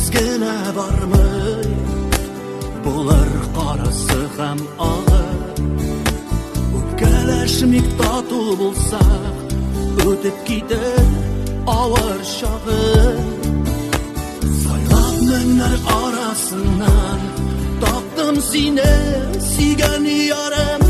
Тиз генә бармый, булыр карасы һәм агы. Үпкәләшмик, тату булсак, үтеп китер авыр чагы. Сайлап меңнәр арасыннан, таптым сине, сөйгән ярым.